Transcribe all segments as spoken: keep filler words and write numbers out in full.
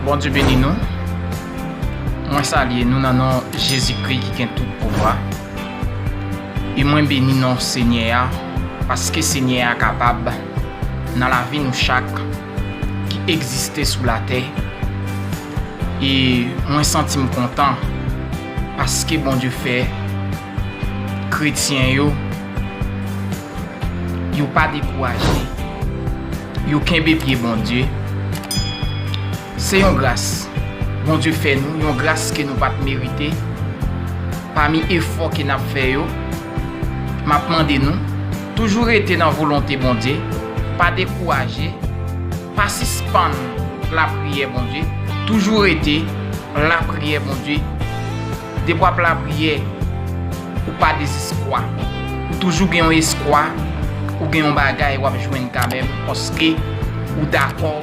Bondye beni nou. Mwen salye nou nan non Jezikri ki gen tout pouvwa. E mwen beni non Senyè a, paske Senyè a kapab nan lavi nou chak ki egziste sou latè. E mwen santi m kontan paske Bondye fè kretyen yo, yo pa dekouraje, yo kenbe pye Bondye. Se yon gras Bondye fè nou, yon gras ke nou pa t merite. Pami efò ke n ap fè yo, m ap mande nou, toujou rete nan volonte Bondye, pa dekouraje, pa sispann lapriyè Bondye, toujou rete lapriyè Bondye. Depi w ap lapriyè, ou pa dezespwa. Ou toujou gen yon espwa, ou gen yon bagay w ap jwenn kanmenm, paske ou dakò,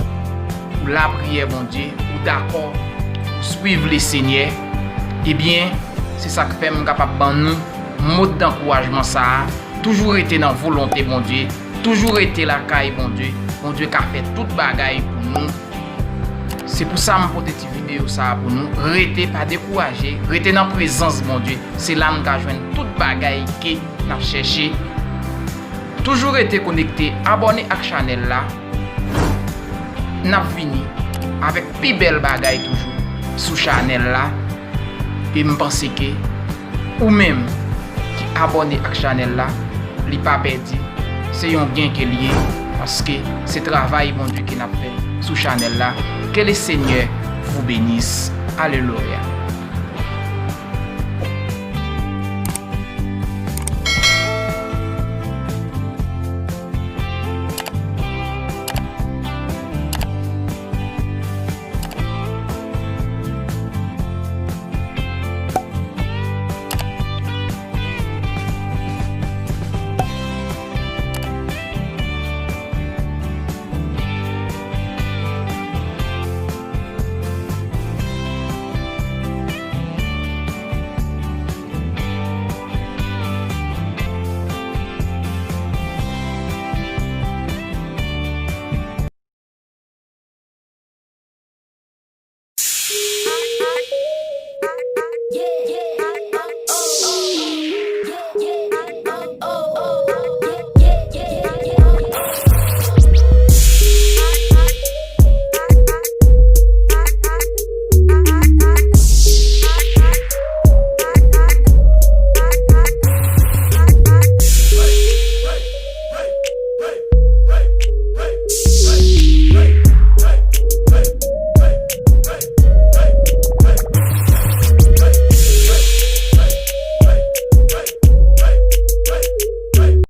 ou lapriyè Bondye, ou dakò, ou swiv Lesenyè. Ebyen, se sa k fè m kapab ban nou mo d ankourajman sa a. Toujou rete nan volonte Bondye, toujou rete lakay Bondye. Bondye ka fè tout bagay pou nou. Se pou sa m pote ti videyo sa a pou nou. Rete, pa dekouraje, rete nan prezans Bondye. Se la n ka jwenn tout bagay ke n ap chèche. Toujou rete konekte, abòne ak chanèl la. N ap vini avèk pi bèl bagay toujou sou chanèl la. E m panse ke ou menm ki abòne ak chanèl la, li pa pèdi. Se yon gen ke l ye, paske se travay Bondye ke n ap fè sou chanèl la. Que le Seigneur vous bénisse. Alelouya.